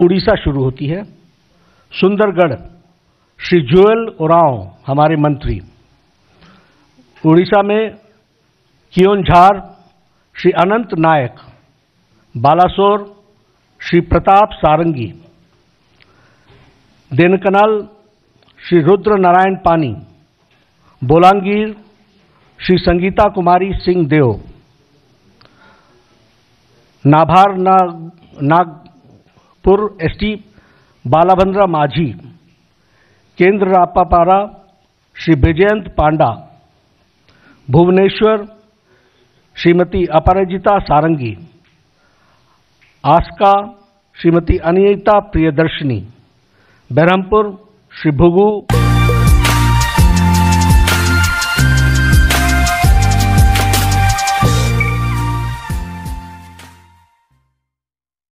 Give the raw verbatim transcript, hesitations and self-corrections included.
उड़ीसा शुरू होती है। सुंदरगढ़, श्री जुएल ओरांव, हमारे मंत्री। उड़ीसा में कियोंझार, श्री अनंत नायक। बालासोर, श्री प्रताप सारंगी। देनकनाल, श्री रुद्र नारायण पानी। बोलांगीर, श्री संगीता कुमारी सिंह देव। नाभार ना-, नागपुर, एसटी बालाभद्रा माझी। केंद्रापापारा, श्री बैजयंत पांडा। भुवनेश्वर, श्रीमती अपराजिता सारंगी। आसका, श्रीमती अनिता प्रियदर्शनी। बरहमपुर, श्री भुगु